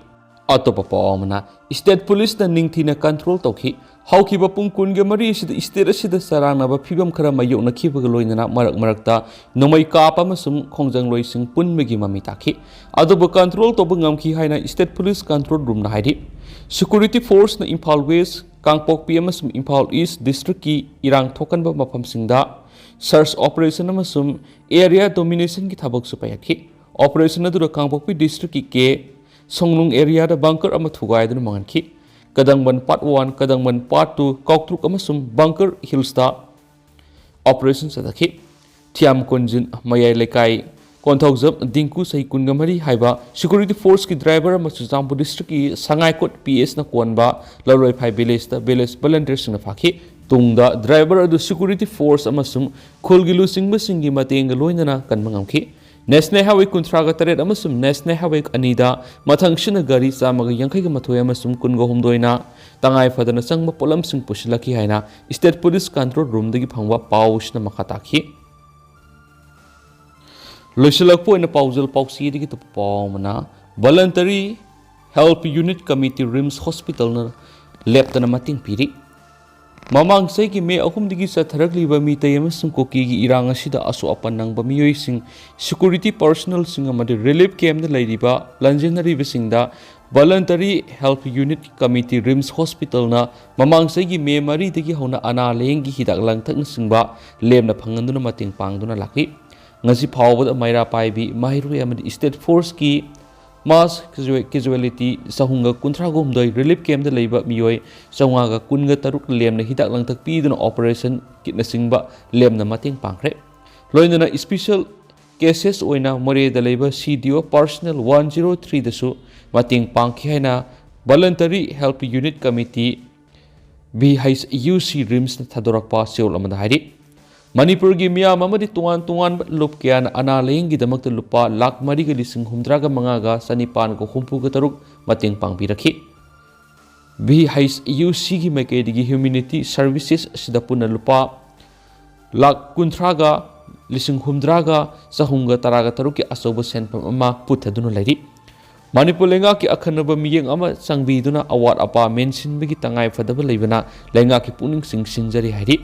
ꯑꯇꯣꯞꯄ ꯄꯥꯎ ꯑꯃꯅ, ꯁ꯭ꯇꯦꯠ ꯄꯨꯂꯤꯁꯅ ꯅꯤꯡꯊꯤꯅ ꯀꯟꯇ꯭ꯔꯣꯜ ꯇꯧꯈꯤ꯫ ꯍꯧꯈꯤꯕ ꯄꯨꯡ ꯀꯨꯟꯒ ꯃꯔꯤ ꯑꯁꯤꯗ ꯁ꯭ꯇꯦꯠ ꯑꯁꯤꯗ ꯆꯔꯥꯡꯅꯕ ꯐꯤꯕꯝ ꯈꯔ ꯃꯥꯌꯣꯛꯅꯈꯤꯕꯒ ꯂꯣꯏꯅꯅ ꯃꯔꯛ ꯃꯔꯛꯇ ꯅꯣꯡꯃꯩ ꯀꯥꯞꯄ ꯑꯃꯁꯨꯡ ꯈꯣꯡꯖꯪꯂꯣꯏꯁꯤꯡ ꯄꯨꯟꯕꯒꯤ ꯃꯃꯤ ꯇꯥꯈꯤ꯫ ꯑꯗꯨꯕꯨ ꯀꯟꯇ꯭ꯔꯣꯜ ꯇꯧꯕ ꯉꯝꯈꯤ ꯍꯥꯏꯅ ꯁ꯭ꯇꯦꯠ ꯄꯨꯂꯤꯁ ꯀꯟꯇ꯭ꯔꯣꯜ ꯔꯨꯝꯅ ꯍꯥꯏꯔꯤ꯫ ꯁꯦꯀ꯭ꯌꯨꯔꯤꯇꯤ ꯐꯣꯔꯁꯅ ꯏꯝꯐꯥꯜ ꯋꯦꯁ, ꯀꯥꯡꯄꯣꯛꯄꯤ ꯑꯃꯁꯨꯡ ꯏꯝꯐꯥꯜ ꯏꯁ ꯗꯤꯁꯇ꯭ꯔꯤꯛꯀꯤ ꯏꯔꯥꯡ ꯊꯣꯛꯀꯟꯕ ꯃꯐꯝꯁꯤꯡꯗ ꯁꯔꯆ ꯑꯣꯄꯔꯦꯁꯟ ꯑꯃꯁꯨꯡ ꯑꯦꯔꯤꯌꯥ ꯗꯣꯃꯤꯅꯦꯁꯟꯒꯤ ꯊꯕꯛꯁꯨ ꯄꯥꯏꯈꯠꯈꯤ꯫ ꯑꯣꯄꯔꯦꯁꯟ ꯑꯗꯨꯗ ꯀꯥꯡꯄꯣꯛꯄꯤ ꯗꯤꯁꯇ꯭ꯔꯤꯛꯀꯤ ꯀꯦ ꯁꯣꯡꯅꯨꯡ ꯑꯦꯔꯤꯌꯥꯗ ꯕꯪꯀꯔ ꯑꯃ ꯊꯨꯒꯥꯏꯗꯨꯅ ꯃꯥꯡꯍꯟꯈꯤ꯫ ꯀꯗꯪꯕꯟ ꯄꯥꯔꯠ ꯋꯥꯟ, ꯀꯗꯪꯕꯟ ꯄꯥꯔꯠ ꯇꯨ, ꯀꯥꯎꯇ꯭ꯔꯨꯛ ꯑꯃꯁꯨꯡ ꯕꯪꯀꯔ ꯍꯤꯜꯁꯇ ꯑꯣꯄꯔꯦꯁꯟ ꯆꯠꯊꯈꯤ꯫ ꯊꯤꯌꯥꯝ ꯀꯣꯟꯖꯤꯟ ꯃꯌꯥꯏ ꯂꯩꯀꯥꯏ ꯀꯣꯟꯊꯧꯖꯝ ꯗꯤꯡꯀꯨ, ꯆꯍꯤ ꯀꯨꯟꯒ ꯃꯔꯤ ꯍꯥꯏꯕ ꯁꯦꯀ꯭ꯌꯨꯔꯤꯇꯤ ꯐꯣꯔꯁꯀꯤ ꯗ꯭ꯔꯥꯏꯚꯔ ꯑꯃ ꯆꯨꯔꯆꯥꯟꯄꯨꯔ ꯗꯤꯁꯇ꯭ꯔꯤꯛꯀꯤ ꯁꯉꯥꯏꯀꯣꯠ ꯄꯤ ꯑꯦꯁꯅ ꯀꯣꯟꯕ ꯂꯧꯔꯣꯏꯐꯥꯏ ꯚꯤꯂꯦꯖꯇ ꯚꯤꯂꯦꯖ ꯚꯣꯂꯟꯇꯤꯌꯔꯁꯤꯡꯅ ꯐꯥꯈꯤ꯫ ꯇꯨꯡꯗ ꯗ꯭ꯔꯥꯏꯚꯔ ꯑꯗꯨ ꯁꯦꯀ꯭ꯌꯨꯔꯤꯇꯤ ꯐꯣꯔꯁ ꯑꯃꯁꯨꯡ ꯈꯨꯜꯒꯤ ꯂꯨꯆꯤꯡꯕꯁꯤꯡꯒꯤ ꯃꯇꯦꯡꯒ ꯂꯣꯏꯅꯅ ꯀꯟꯕ ꯉꯝꯈꯤ꯫ ꯅꯦꯁꯅꯦꯜ ꯍꯥꯏꯋꯦ ꯀꯨꯟꯊ꯭ꯔꯥꯒ ꯇꯔꯦꯠ ꯑꯃꯁꯨꯡ ꯅꯦꯁꯅꯦꯜ ꯍꯥꯏꯋꯦ ꯑꯅꯤꯗ ꯃꯊꯪꯁꯤꯠꯅ ꯒꯥꯔꯤ ꯆꯥꯝꯃꯒ ꯌꯥꯡꯈꯩꯒ ꯃꯥꯊꯣꯏ ꯑꯃꯁꯨꯡ ꯀꯨꯟꯒ ꯍꯨꯝꯗꯣꯏꯅ ꯇꯉꯥꯏ ꯐꯗꯅ ꯆꯪꯕ ꯄꯣꯠꯂꯝꯁꯤꯡ ꯄꯨꯁꯤꯜꯂꯛꯈꯤ ꯍꯥꯏꯅ ꯁ꯭ꯇꯦꯠ ꯄꯨꯂꯤꯁ ꯀꯟꯇ꯭ꯔꯣꯜ ꯔꯨꯝꯗꯒꯤ ꯐꯪꯕ ꯄꯥꯎꯁꯤꯅ ꯃꯈꯥ ꯇꯥꯈꯤ꯫ ꯂꯣꯏꯁꯤꯜꯂꯛꯄ ꯑꯣꯏꯅ ꯄꯥꯎꯖꯦꯜ ꯄꯥꯎꯆꯦꯗꯒꯤ ꯑꯇꯣꯞꯄ ꯄꯥꯎ ꯑꯃꯅ, ꯚꯣꯂꯟꯇꯔꯤ ꯍꯦꯜꯞ ꯌꯨꯅꯤꯠ ꯀꯃꯤꯇꯤ ꯔꯤꯝꯁ ꯍꯣꯁꯄꯤꯇꯥꯜꯅ ꯂꯦꯞꯇꯅ ꯃꯇꯦꯡ ꯄꯤꯔꯤ꯫ ꯃꯃꯥꯡ ꯆꯍꯤꯒꯤ ꯃꯦ ꯑꯍꯨꯝꯗꯒꯤ ꯆꯠꯊꯔꯛꯂꯤꯕ ꯃꯤꯇꯩ ꯑꯃꯁꯨꯡ ꯀꯨꯀꯤꯒꯤ ꯏꯔꯥꯡ ꯑꯁꯤꯗ ꯑꯁꯣꯛ ꯑꯄꯟ ꯅꯪꯕ ꯃꯤꯑꯣꯏꯁꯤꯡ, ꯁꯦꯀ꯭ꯌꯨꯔꯤꯇꯤ ꯄꯔꯁꯣꯅꯦꯜꯁꯤꯡ ꯑꯃꯗꯤ ꯔꯤꯂꯤꯐ ꯀꯦꯝꯞꯇ ꯂꯩꯔꯤꯕ ꯂꯟꯖꯦꯟꯅꯔꯤꯕꯁꯤꯡꯗ ꯚꯣꯂꯟꯇꯔꯤ ꯍꯦꯜꯞ ꯌꯨꯅꯤꯠ ꯀꯃꯤꯇꯤ ꯔꯤꯝꯁ ꯍꯣꯁꯄꯤꯇꯥꯜꯅ ꯃꯃꯥꯡ ꯆꯍꯤꯒꯤ ꯃꯦ ꯃꯔꯤꯗꯒꯤ ꯍꯧꯅ ꯑꯅꯥ ꯂꯥꯌꯦꯡꯒꯤ ꯍꯤꯗꯥꯛ ꯂꯥꯡꯊꯛꯅꯆꯤꯡꯕ ꯂꯦꯝꯅ ꯐꯪꯍꯟꯗꯨꯅ ꯃꯇꯦꯡ ꯄꯥꯡꯗꯨꯅ ꯂꯥꯛꯂꯤ꯫ ꯉꯁꯤ ꯐꯥꯎꯕꯗ ꯃꯩꯔꯥ ꯄꯥꯏꯕꯤ, ꯃꯍꯩꯔꯣꯏ ꯑꯃꯗꯤ ꯁ꯭ꯇꯦꯠ ꯐꯣꯔꯁꯀꯤ ꯃꯥꯁ ꯀꯦꯖꯨꯋꯦ-, ꯀꯦꯖꯨꯋꯦꯂꯤꯇꯤ ꯆꯍꯨꯝꯒ ꯀꯨꯟꯊ꯭ꯔꯥꯒ ꯍꯨꯝꯗꯣꯏ, ꯔꯤꯂꯤꯐ ꯀꯦꯝꯞꯇ ꯂꯩꯕ ꯃꯤꯑꯣꯏ ꯆꯥꯝꯃꯉꯥꯒ ꯀꯨꯟꯒ ꯇꯔꯨꯛ ꯂꯦꯝꯅ ꯍꯤꯗꯥꯛ ꯂꯥꯡꯊꯛ ꯄꯤꯗꯨꯅ ꯑꯣꯄꯔꯦꯁꯟ ꯀꯤꯠꯅꯆꯤꯡꯕ ꯂꯦꯝꯅ ꯃꯇꯦꯡ ꯄꯥꯡꯈ꯭ꯔꯦ꯫ ꯂꯣꯏꯅꯅ ꯁ꯭ꯄꯤꯁꯦꯜ ꯀꯦꯁꯦꯁ ꯑꯣꯏꯅ ꯃꯣꯔꯦꯗ ꯂꯩꯕ ꯁꯤ ꯗꯤ ꯑꯣ ꯄꯔꯁꯅꯦꯜ ꯋꯥꯟ ꯖꯤꯔꯣ ꯊ꯭ꯔꯤꯗꯁꯨ ꯃꯇꯦꯡ ꯄꯥꯡꯈꯤ ꯍꯥꯏꯅ voluntary help unit committee, V H U C, ꯔꯤꯝꯁꯅ ꯊꯥꯗꯣꯔꯛꯄ ꯆꯦꯔꯣꯜ ꯑꯃꯗ ꯍꯥꯏꯔꯤ꯫ ꯃꯅꯤꯄꯨꯔꯒꯤ ꯃꯤꯌꯥꯝ ꯑꯃꯗꯤ ꯇꯣꯉꯥꯟ ꯇꯣꯉꯥꯟꯕ ꯂꯨꯞ ꯀꯌꯥꯅ ꯑꯅꯥ ꯂꯥꯌꯦꯡꯒꯤꯗꯃꯛꯇ ꯂꯨꯄꯥ ꯂꯥꯈ ꯃꯔꯤꯒ ꯂꯤꯁꯤꯡ ꯍꯨꯝꯗ꯭ꯔꯥꯒ ꯃꯉꯥꯒ ꯆꯅꯤꯄꯥꯟꯒ ꯍꯨꯝꯐꯨꯒ ꯇꯔꯨꯛ ꯃꯇꯦꯡ ꯄꯥꯡꯕꯤꯔꯛꯈꯤ꯫ ꯚꯤ ꯍꯩꯆ ꯌꯨ ꯁꯤꯒꯤ ꯃꯥꯏꯀꯩꯗꯒꯤ ꯍ꯭ꯌꯨꯃꯦꯅꯤꯇꯤ ꯁꯔꯚꯤꯁꯦꯁ ꯑꯁꯤꯗ ꯄꯨꯟꯅ ꯂꯨꯄꯥ ꯂꯥꯈ ꯀꯨꯟꯊ꯭ꯔꯥꯒ ꯂꯤꯁꯤꯡ ꯍꯨꯝꯗ꯭ꯔꯥꯒ ꯆꯍꯨꯝꯒ ꯇꯔꯥꯒ ꯇꯔꯨꯛꯀꯤ ꯑꯆꯧꯕ ꯁꯦꯟꯐꯝ ꯑꯃ ꯄꯨꯊꯗꯨꯅ ꯂꯩꯔꯤ꯫ ꯃꯅꯤꯄꯨꯔ ꯂꯩꯉꯥꯛꯀꯤ ꯑꯈꯟꯅꯕ ꯃꯤꯠꯌꯦꯡ ꯑꯃ ꯆꯪꯕꯤꯗꯨꯅ ꯑꯋꯥꯠ ꯑꯄꯥ ꯃꯦꯟꯁꯤꯟꯕꯒꯤ ꯇꯉꯥꯏ ꯐꯗꯕ ꯂꯩꯕꯅ ꯂꯩꯉꯥꯛꯀꯤ ꯄꯨꯛꯅꯤꯡ ꯆꯤꯡꯁꯤꯟꯖꯔꯤ ꯍꯥꯏꯔꯤ꯫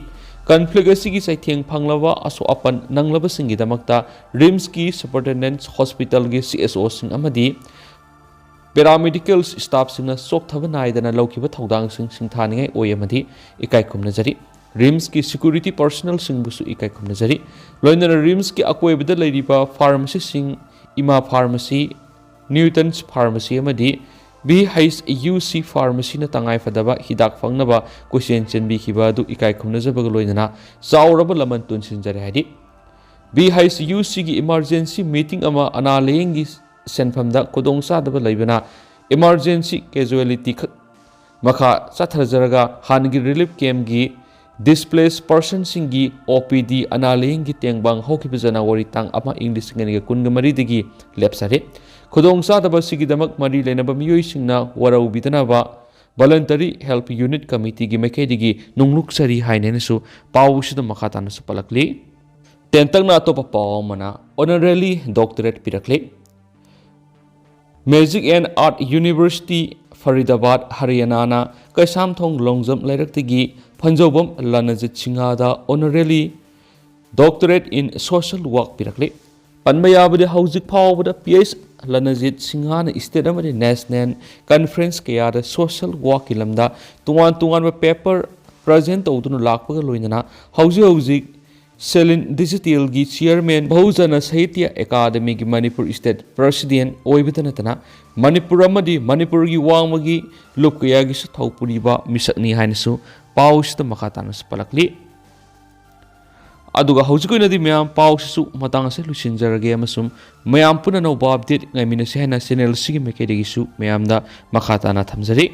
ꯀꯟꯐ꯭ꯂꯤꯛ ꯑꯁꯤꯒꯤ ꯆꯩꯊꯦꯡ ꯐꯪꯂꯕ ꯑꯁꯣꯛ ꯑꯄꯟ ꯅꯪꯂꯕꯁꯤꯡꯒꯤꯗꯃꯛꯇ ꯔꯤꯝꯁꯀꯤ ꯁꯨꯄꯔꯤꯟꯇꯦꯟꯗꯦꯟꯁ ꯍꯣꯁꯄꯤꯇꯥꯜꯒꯤ ꯁꯤ ꯑꯦꯁ ꯑꯣꯁꯤꯡ ꯑꯃꯗꯤ ꯄꯦꯔꯥꯃꯦꯗꯤꯀꯦꯜ ꯁ꯭ꯇꯥꯐꯁꯤꯡꯅ ꯆꯣꯛꯊꯕ ꯅꯥꯏꯗꯅ ꯂꯧꯈꯤꯕ ꯊꯧꯗꯥꯡꯁꯤꯡ ꯁꯤꯡꯊꯥꯅꯤꯡꯉꯥꯏ ꯑꯣꯏ ꯑꯃꯗꯤ ꯏꯀꯥꯏ ꯈꯨꯝꯅꯖꯔꯤ꯫ ꯔꯤꯝꯁꯀꯤ ꯁꯦꯀ꯭ꯌꯨꯔꯤꯇꯤ ꯄꯔꯁꯅꯦꯜꯁꯤꯡꯕꯨꯁꯨ ꯏꯀꯥꯏ ꯈꯨꯝꯅꯖꯔꯤ꯫ ꯂꯣꯏꯅꯅ ꯔꯤꯝꯁꯀꯤ ꯑꯀꯣꯏꯕꯗ ꯂꯩꯔꯤꯕ ꯐꯥꯔꯃꯥꯁꯤꯁꯤꯡ, ꯏꯃꯥ ꯐꯥꯔꯃꯥꯁꯤ, ꯅ꯭ꯌꯨꯇꯟꯁ ꯐꯥꯔꯃꯥꯁꯤ ꯑꯃꯗꯤ ꯚꯤ ꯑꯩꯆ ꯌꯨ ꯁꯤ ꯐꯥꯔꯃꯥꯁꯤꯅ ꯇꯉꯥꯏ ꯐꯗꯕ ꯍꯤꯗꯥꯛ ꯐꯪꯅꯕ ꯀꯣꯏꯆꯦꯟ ꯆꯦꯟꯕꯤꯈꯤꯕ ꯑꯗꯨ ꯏꯀꯥꯏ ꯈꯨꯝꯅꯖꯕꯒ ꯂꯣꯏꯅꯅ ꯆꯥꯎꯔꯕ ꯂꯃꯟ ꯇꯣꯟꯁꯤꯟꯖꯔꯦ ꯍꯥꯏꯔꯤ꯫ ꯚꯤ ꯑꯩꯆ ꯌꯨ ꯁꯤꯒꯤ ꯏꯃꯥꯔꯖꯦꯟꯁꯤ ꯃꯤꯇꯤꯡ ꯑꯃ ꯑꯅꯥ ꯂꯥꯌꯦꯡꯒꯤ ꯁꯦꯟꯐꯝꯗ ꯈꯨꯗꯣꯡꯆꯥꯗꯕ ꯂꯩꯕꯅ ꯏꯃꯥꯔꯖꯦꯟꯁꯤ ꯀꯦꯖꯨꯋꯦꯂꯤꯇꯤ ꯈꯛ ꯃꯈꯥ ꯆꯠꯊꯖꯔꯒ ꯍꯥꯟꯅꯒꯤ ꯔꯤꯂꯤꯐ ꯀꯦꯝꯞꯀꯤ ꯗꯤꯁꯄ꯭ꯂꯦꯁ ꯄꯔꯁꯟꯁꯤꯡꯒꯤ ꯑꯣ ꯄꯤ ꯗꯤ ꯑꯅꯥ ꯂꯥꯌꯦꯡꯒꯤ ꯇꯦꯡꯕꯥꯡ ꯍꯧꯈꯤꯕ ꯖꯅꯋꯥꯔꯤ ꯇꯥꯡ ꯑꯃ, ꯏꯪ ꯂꯤꯁꯤꯡ ꯑꯅꯤꯒ ꯀꯨꯟꯒ ꯃꯔꯤꯗꯒꯤ ꯂꯦꯞꯆꯔꯦ꯫ ꯈꯨꯗꯣꯡꯆꯥꯗꯕ ꯑꯁꯤꯒꯤꯗꯃꯛ ꯃꯔꯤ ꯂꯩꯅꯕ ꯃꯤꯑꯣꯏꯁꯤꯡꯅ ꯋꯥꯔꯧꯕꯤꯗꯅꯕ ꯚꯣꯂꯨꯟꯇꯔꯤ ꯍꯦꯜꯞ ꯌꯨꯅꯤꯠ ꯀꯃꯤꯇꯤꯒꯤ ꯃꯥꯏꯀꯩꯗꯒꯤ ꯅꯣꯡꯂꯨꯛꯆꯔꯤ ꯍꯥꯏꯅ ꯍꯥꯏꯅꯁꯨ ꯄꯥꯎ ꯑꯁꯤꯗ ꯃꯈꯥ ꯇꯥꯅꯁꯨ ꯄꯜꯂꯛꯂꯤ꯫ ꯇꯦꯟꯇꯛꯅ ꯑꯇꯣꯞꯄ ꯄꯥꯎ ꯑꯃꯅ ꯑꯣꯅꯔꯦꯔꯤ ꯗꯣꯛꯇꯔꯦꯠ ꯄꯤꯔꯛꯂꯤ꯫ Magic and art university, Faridabad, ꯍꯔꯤꯌꯥꯅꯥꯅ ꯀꯩꯁꯥꯝꯊꯣꯡ ꯂꯣꯡꯖꯝ ꯂꯩꯔꯛꯇꯒꯤ ꯐꯟꯖꯧꯕꯝ ꯂꯅꯖꯤꯠ ꯁꯤꯡꯍꯥꯗ honorary doctorate in social work ꯄꯤꯔꯛꯂꯤ꯫ ꯄꯟꯕ ꯌꯥꯕꯗꯤ ꯍꯧꯖꯤꯛ ꯐꯥꯎꯕꯗ ꯄꯤ ꯑꯩꯆ ꯂꯅꯖꯤꯠ ꯁꯤꯡꯍꯥꯅ ꯁ꯭ꯇꯦꯠ ꯑꯃꯗꯤ ꯅꯦꯁꯅꯦꯜ ꯀꯟꯐ꯭ꯔꯦꯟꯁ ꯀꯌꯥꯗ ꯁꯣꯁꯤꯌꯦꯜ ꯋꯥꯔꯛꯀꯤ ꯂꯝꯗ ꯇꯣꯉꯥꯟ ꯇꯣꯉꯥꯟꯕ ꯄꯦꯄꯔ ꯄ꯭ꯔꯖꯦꯟ ꯇꯧꯗꯨꯅ ꯂꯥꯛꯄꯒ ꯂꯣꯏꯅꯅ ꯍꯧꯖꯤꯛ ꯍꯧꯖꯤꯛ ꯁꯦꯂꯤꯟ ꯗꯤꯖꯤꯇꯦꯜꯒꯤ ꯆꯤꯌꯔꯃꯦꯟ, ꯕꯍꯨꯖꯅ ꯁꯥꯍꯤꯇ꯭ꯌ ꯑꯦꯀꯥꯗꯃꯤꯒꯤ ꯃꯅꯤꯄꯨꯔ ꯁ꯭ꯇꯦꯠ ꯄ꯭ꯔꯁꯤꯗꯦꯟ ꯑꯣꯏꯕꯇ ꯅꯠꯇꯅ ꯃꯅꯤꯄꯨꯔ ꯑꯃꯗꯤ ꯃꯅꯤꯄꯨꯔꯒꯤ ꯋꯥꯡꯃꯒꯤ ꯂꯨꯞ ꯀꯌꯥꯒꯤꯁꯨ ꯊꯧ ꯄꯨꯔꯤꯕ ꯃꯤꯁꯛꯅꯤ ꯍꯥꯏꯅꯁꯨ ꯄꯥꯎꯁꯤꯗ ꯃꯈꯥ ꯇꯥꯅꯁꯨ ꯄꯜꯂꯛꯂꯤ꯫ ꯑꯗꯨꯒ ꯍꯧꯖꯤꯛ ꯑꯣꯏꯅꯗꯤ ꯃꯌꯥꯝ ꯄꯥꯎꯁꯤꯁꯨ ꯃꯇꯥꯡ ꯑꯁꯤꯗ ꯂꯣꯏꯁꯤꯟꯖꯔꯒꯦ ꯑꯃꯁꯨꯡ ꯃꯌꯥꯝ ꯄꯨꯟꯅ ꯑꯅꯧꯕ ꯑꯞꯗꯦꯠ ꯉꯥꯏꯃꯤꯟꯅꯁꯤ ꯍꯥꯏꯅ ꯆꯦꯅꯦꯜ ꯑꯁꯤꯒꯤ ꯃꯥꯏꯀꯩꯗꯒꯤꯁꯨ ꯃꯌꯥꯝꯗ ꯃꯈꯥ ꯇꯥꯅ ꯊꯝꯖꯔꯤ꯫